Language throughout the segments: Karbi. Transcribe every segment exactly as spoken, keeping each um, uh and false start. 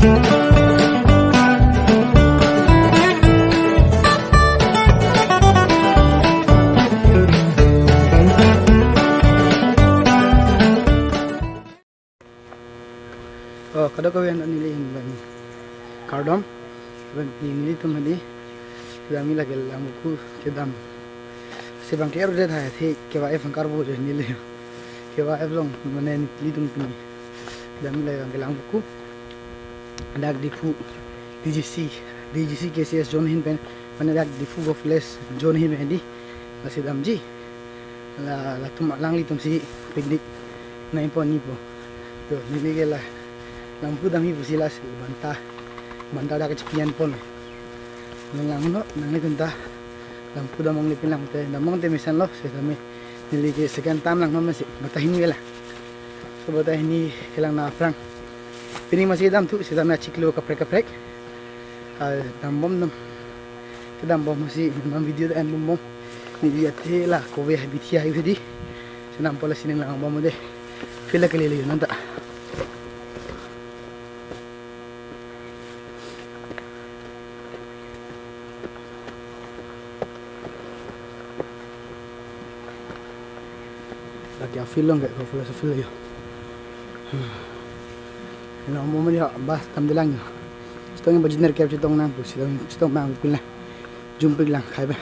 Oh, kadokave neli ahin pen kardom. Pen nelitum hadi, kedam lake Langvoku kedam. Sebang clear udah thai, the keva F angkar bo je neli. Keva F along mane nelitum pini. Kedam lake Langvoku. Dak Diphu D G C, D G C K C S zone ahin pen, mane dak Diphu Golf Village zone ahin pen hadi. Lasi damji. La, latum alanglitum si picnic nangpo nipo. Yo, neli ke la Langvoku damji pusi lasi banta, banta dak chipian pon. Nang langno, nanglitum ta Langvoku dam ong le pin lang te, dam ong te mesenlo, setame neli ke second time langno mesi, banta hini ke la. So banta hini kelang na aphrang. Pini masi damthu, setame chiklo kaprek kaprek. Ah, dambom dam. Kedambom si, memang video ta enbom bom. Neli athe la kove hai bithi hai hedi. Senam pola sining langbom de. Feel lake lele nanta. Lake a-feel long ke, ko feel sa feel yo. Hmm. Ina mo mari ha bus tam de lang yo. Chetong ba jiner kep chetong nang pu, chetong, chetong bang pin lang. Jumpik lang khai ba.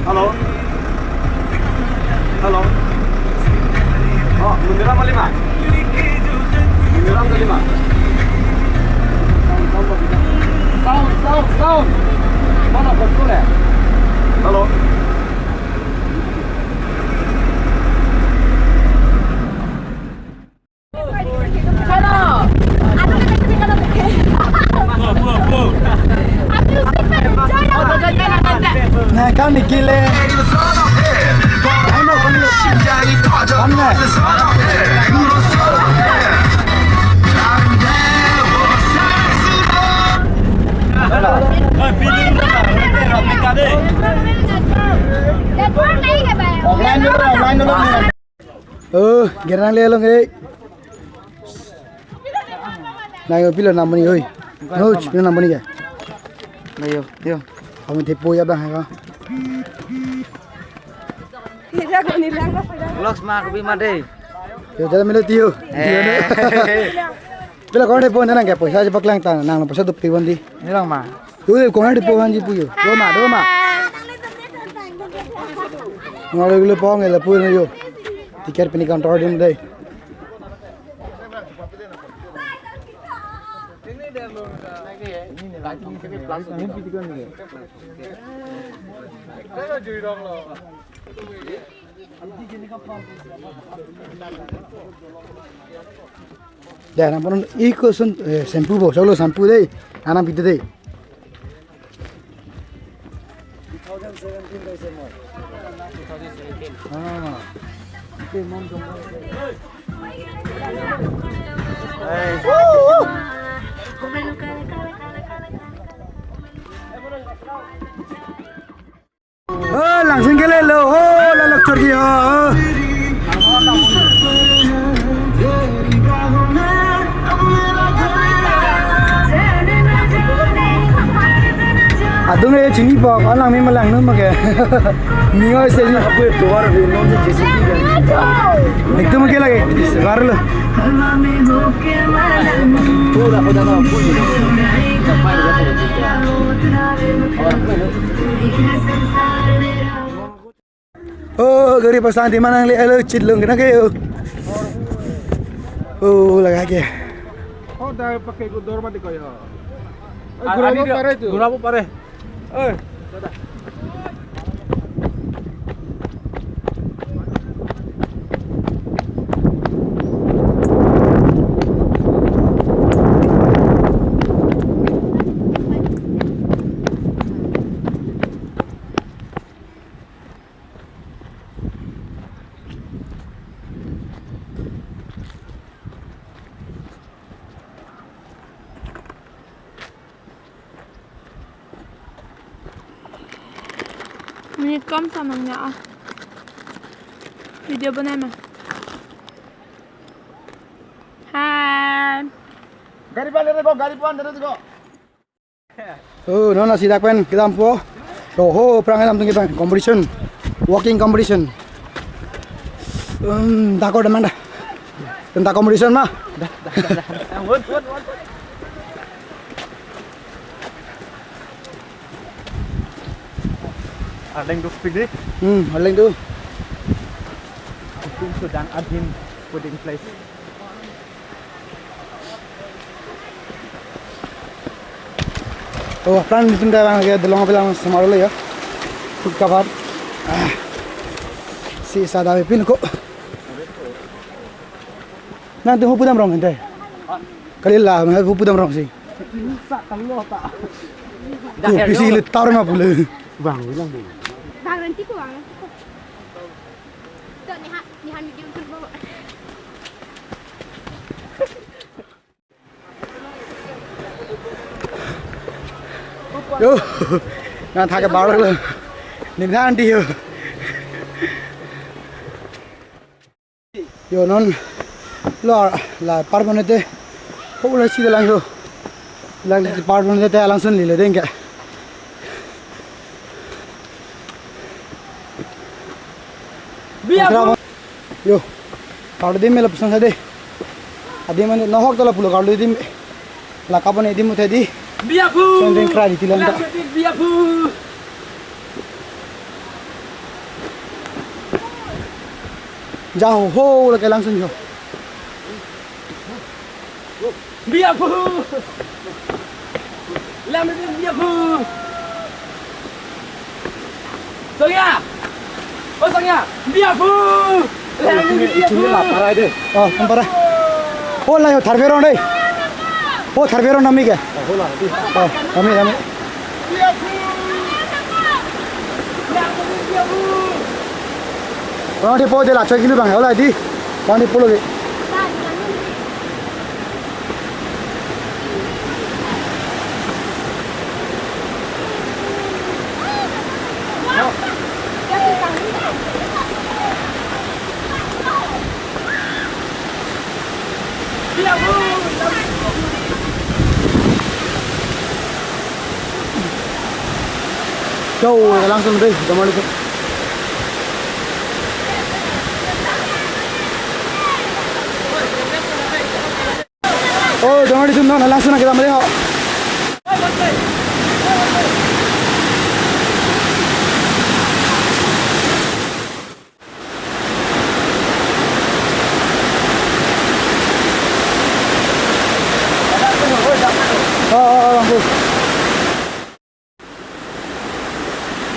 Hello. Hello. Oh, Mundiram kali ma? Mundiram kali ma? Sound, sound, sound. Mana betul ya? Hello. Nah, kami gile. Ano, ano? Ano? Offline dulu, offline dulu nih. Oh, gerang le long eh. Nang yo pilo nam bani oi. No, pilo nam bani ya. Ayo, yo. Kami tepo ya bang ha. Vlogs ma kopi ma de. Yo, jalan melo tiyo. Eh. Pilo kon tepo nang ke poisa aja paklang ta, nang poisa dup tiwan di. Ni lang ma. Ui, kong hadi po hanji puyo. Doma, doma. Ngalai gulo pong ela puyo yo. Tiket pini counter dim dei. Dei, nang pon iko sun, eh, shampoo bo, solo shampoo dei, anang pite dei. Two thousand seventeen dei se mo. Ah. Ite mon jong. Hey. Oh, langsung ke lelo. Oh, lalok chorgi ho. Adung eh chini po, alang mi malang no make. Ni oi se ni. Apu itu baru di non se jisi. Ekdom ke lagi. Baru lo. Oh, gari pasang di mana le, alo, chilung kena ke yo. Oh, laga ke. Oh, dah pakai ku dor mati kau ya. Ah, gura adi dia, pare tu. Gura pare. Eh. Minute kom sa nang ya. Video banai ma. Hai. Gari pan dere ko, gari pan dere ko. Oh, non nasi dak pen kedampo. Oh, ho, aphrang kedam tung pen competition. Walking competition. Um, dakor damanda. Tentang competition ma. Arleng do speed deh. Hmm, arleng do. Itu sedang admin putting place. Oh, aphrang nelitum ta bang ke dolong apelang semarlo ya. Food cover. Ah. Si sada pin ko. Nangtum hu pudam rong ente. Kalila, nang hu pudam rong si. Ko pisi le tar ma pule. Bang, bilang deh. Bang, nanti ko, bang, nanti ko. Tuh, nihan, nihan video dulu. Yo, nang thak ke bar lo. Ning than di yo. Yo non lo la par bonete. Ho la si lang yo. Lang le par bonete alangsun lile dengke. Biya bu. Yo. Karlu adim me lapuson sa deh. Adim mane nohok ta lapulo karlu adim. Laka pone adim uthe dei. Biya bu. Son den kra di tilang ta. Biya bu. Ja ho ho lake langsun jo. Biya bu. Lam ini biya bu. Sangya. Oh, Sangya. Biya bu. Lam ini biya bu. Oh, ampara. Oh, la yo tharve rong dei. Oh, tharve rong nami ke. Oh, nami, nami. Orang di po de la choi kilu bang, hola di. Orang di pulo di. Yo, langsung deh, kemana itu? Oh, jangan di sana, langsung kita melihat. Oh, oh, oh, oh.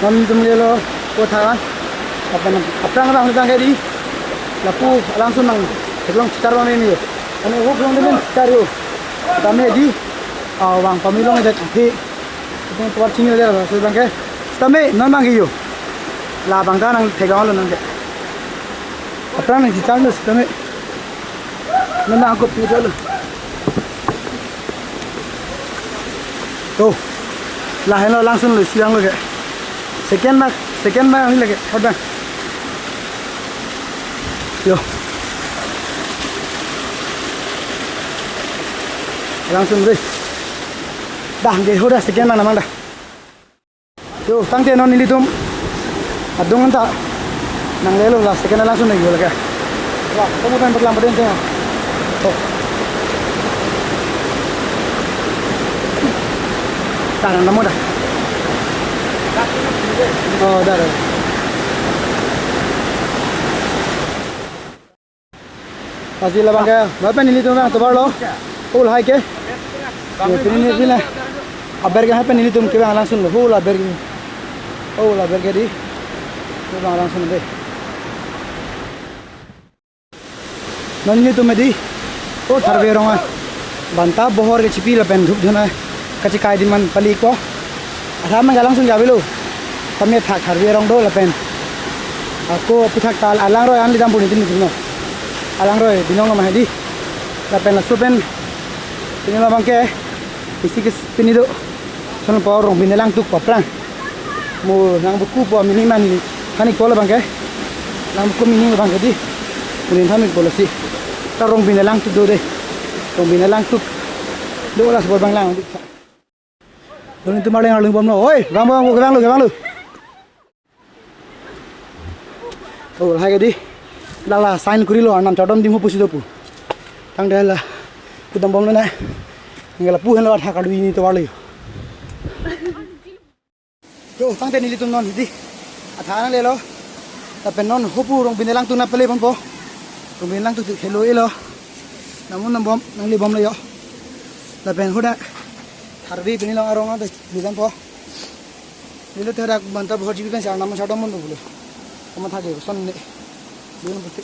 Nangtum lelo ko tharan. Aphrang, aphrang nang tang ke dei. Lapu alangsun nang. Theklong chitar bang ni. Ane ho klong den chitar yo. Tame dei. Aw bang pamilong det. He. Ito tuar chini dei so bang ke. Tame non bang ke yo. La bang ta nang theklong lo nang ke. Aphrang nang chitar lo tame. Nang angkut ni jalo. Tuh. Lahenlo langsung lo siang lo ke. Second bak, second bak ini lagi. Ada. Yo. Langsung deh. Dah, deh, udah second bak namang dah. Yo, tangte non nelitum. Adung ta. Nang lelo la second langsung lagi lagi. Wah, kamu kan berlambat deh. Oh. Tahan kamu dah. Oh, dah, dah. Pasi labang ke, berapa nelitum bang, tobar lo? Full high ke? Ya, pini ni pina. Aber ke, apa nelitum ke bang langsung lo, full aber ke. Oh, aber ke dei. Ke bang langsung deh. Non nelitum dei. Oh, tharve rong ah. Banta bohor ke chipi lapen dhupdhun ah. Kachikai di man pali ko. Atham ke langsung javelo. Kami thak tharve rong do lapen. Ako aputhak ta alangroi an lidam puni tin no. Alangroi binong ma dei. Lapen laso pen. Pini labang ke. Isi ke pini do. Son po rong bine langtuk aphrang. Mo Langvoku pu amini mane than-ikpo labang ke. Langvoku amini labang ke dei. Mo ning than-ikpo lasi. Ta Rongbin alangtum do dei. Rongbin alangtum do, lasi bor abang lang. Doni tumar leng arleng bomlo. Oi, bang bang bang lo, bang lo. Oh, lahai ke dei. La la sign kurilo, arnam chardom dingho pusi do pu. Tangte la kedam bomlo na. Ningke lapu henlo athak ardu ini tovar lo. Yo, tangte nelitum non dei. Athak nanglelo. Lapen non hopu Rongbin alangtum nangpale bompo. Rongbin alangtum helo-elo. Namun nang bom, nangle bomlo yo. Lapen hoda tharve pini long arong ante le bompo. Nelitum dak Banta Bohor G P pen si arnam chardom bomlo pulo. Komat thak ke son ne. Dun pute.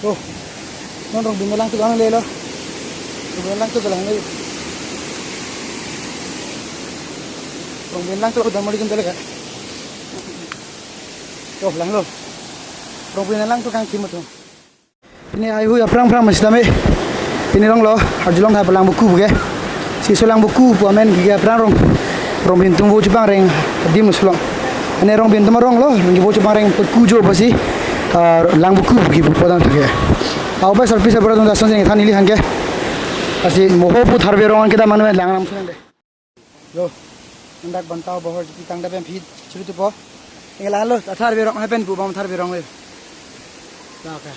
Oh, non Rongbin alangtum nanglelo. Rongbin alangtum lang le. Rongbin alangtum damri kin tele ka. Oh, langlo. Rongbin alangtum kangthim atum. Pini haihui aphrang phrang masitame. Pini ronglo, arjulong thai pa Langvoku pu ke. Si so Langvoku pu amen ke aphrang rong. Rongbin atum vo chepangreng adim sulong. Ane Rongbin atum aronglo, Rongbin vo chepangreng pu kujo pasi, ah, Langvoku pu kipu padam thake. Au pa sarpi sabra atum dason sing than neli hangke. Asi mo hopu tharve rong kedam mane lang nam sunang dei. Yo, non dak Banta Bohor G P tangte pen phi chiri tupo. Ingla lo, tharve rong hai pen pu bang tharve rong le. Dak ke.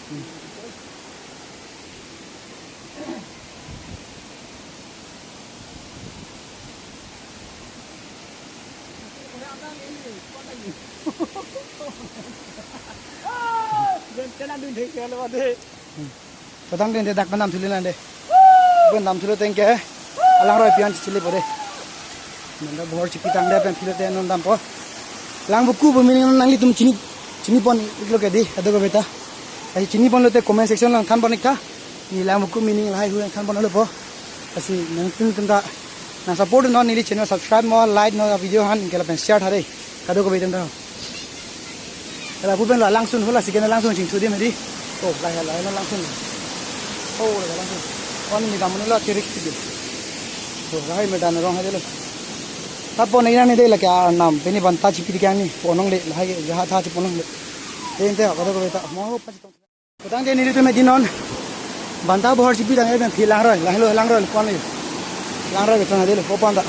Hmm. Patang den de dak pen damthu le nang dei. Pen damthu le tengke. Alangroi pi-an chili po dei. Banta Bohor G P tangte pen philo te non dampo. Langvoku pu meaning nanglitum chini, chini pon-iklo ke dei, kadokave ta. Ai chini ponlote comment section lang than pon-ik tha. Ne Langvoku meaning lahaihui than ponlo po. Asi nangtum tum ta nang support non, neli channel subscribe mo, like non video aphan, ke lapen share tha dei. Kadokave atum ta. Lapu pen lo alangsun, hala si ke alangsun chingthu adim dei. Oh, lahai lahai alangsun. Oh, lahai alangsun. One minute amun lo tirik tirik. Oh, lahai medan rong hai dei lo. Tap pon nang ne dei lake arnam. Pini Banta G P dikang ne. Pon nangle lahai ke jaha tha chepon nangle. Dei ante kadokave ta. Mo ho pasi tong. Patang te nelitum dei non. Banta Bohor G P tangte pen phi langroi, langlo, langroi, kwan le. Langroi beton ade lo, kopan ta.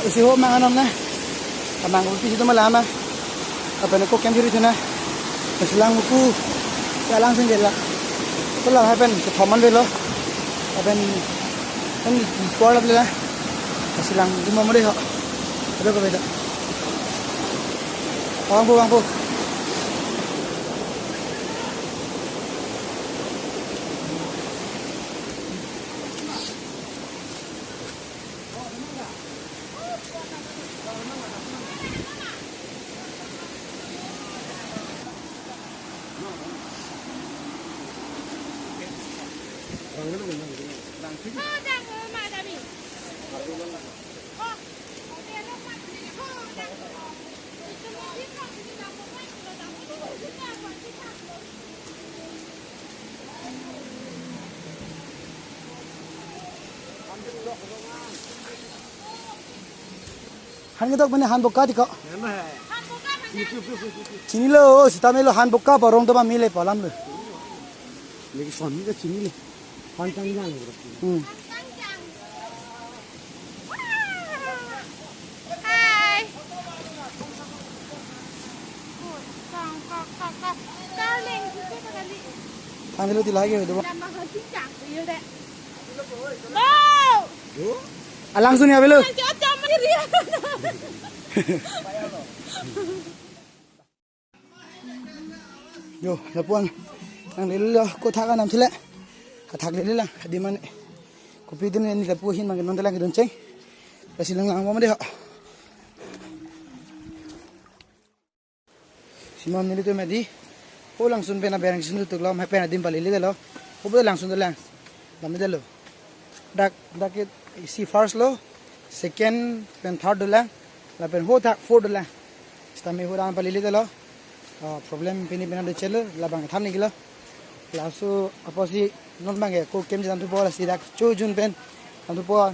Isi ho mang anom na. Amang ko pisi to malama. Apa ne ko kem jiri tu na. Langvoku. Ya langsung dei la. Ko la hai pen kethom an avelo. Lapen pen square la. Asi lang di mo mo dei ho. Kadokave ta. Bang po, bang po. Han kedok mane Hanboka dei ko. Chinilo, sitame lo Hanboka pu arong do ma mile pu alam lo. Lagi son ke chinilo. Han tang jang. Hmm. Hai. Kong, kong, kong, kong. Darling, kita kali. Tanglo ti lagi do. Nama hajing cak, iya deh. Wow. Alangsun ya avelo. Cocok mari. Yo, lapu-an nanglelo, ko thak anam thile. Athak lele lang, adim mane. Kopi adim ne lapu ahin mang non dalang kedun cheng. Lasi lang lang mo dei ho. Simam nelitum dei. Ho langsun pen abereng sun tu lo, ma pen adim pali le lo. Ho bo langsun dalang. Damdelo. Dak, dak ke isi first lo, second pen third dolang, lapen hadak fourth dolang. Sitame hadak palilit lo. Ah, problem pini pina do chelo, labang than ni kilo. Laso apotsi non abangke ako kemji damthupo, lasi dak chojun pen damthupo.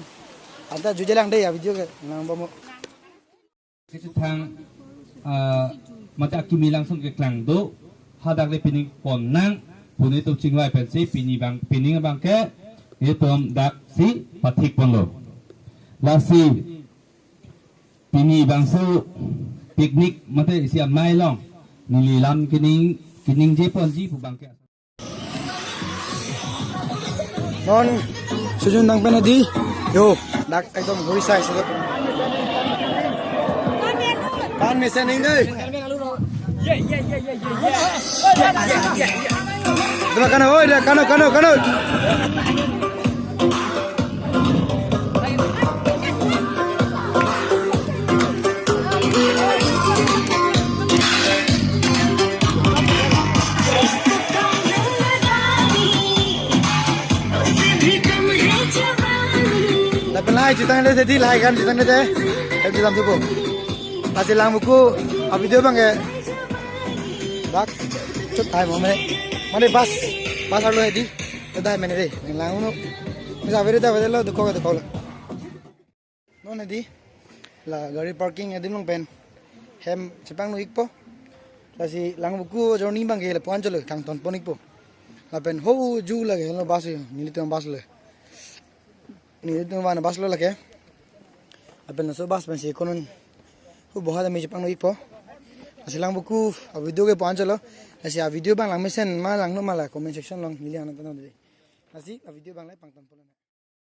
Anta jujelang dei ya video ke nang bomo. Kechethang, ah, mate akimi langsung keklang do, hadak le pining pon nang, puni to chingvai pensi pini abang, pining abangke, itum daksi pathik ponlo. Lasi, pini abangso picnic mate isi amei along, neli lam kening, keningje ponji pu abangke. Non, chojun nang pen dei. Yo, dak ekdom hoi sai sudah. Kan mesen ning dei. Dua kano, oi, dah kano, kano, kano. Lapen lahai chetangdet dei, lahai kan chetangdet dei. Hem chetam tupo. Lasi lang buku, a video abangke. Bak, chot hai mo mane. Mane bus, bus arlo dei. Chot hai mane dei. Lang uno. Misa video ta video lo, dukho dukho lo. Non dei, la gari parking adim along pen hem chepangno ikpo. Lasi lang buku journey abangke lapu-an cholo kangton pon ikpo. Lapen ho ju lake lo bus yo, nelitum bus lo. Nelitum van bus lo lake. Lapen laso bus pensi konon ho boha dami chepangno ikpo. Lasi lang buku a video ke pu-an cholo. Lasi a video abang lang mesen ma langno ma la comment section along neli ang nangthan dei. Lasi a video abang la pangton pon lo.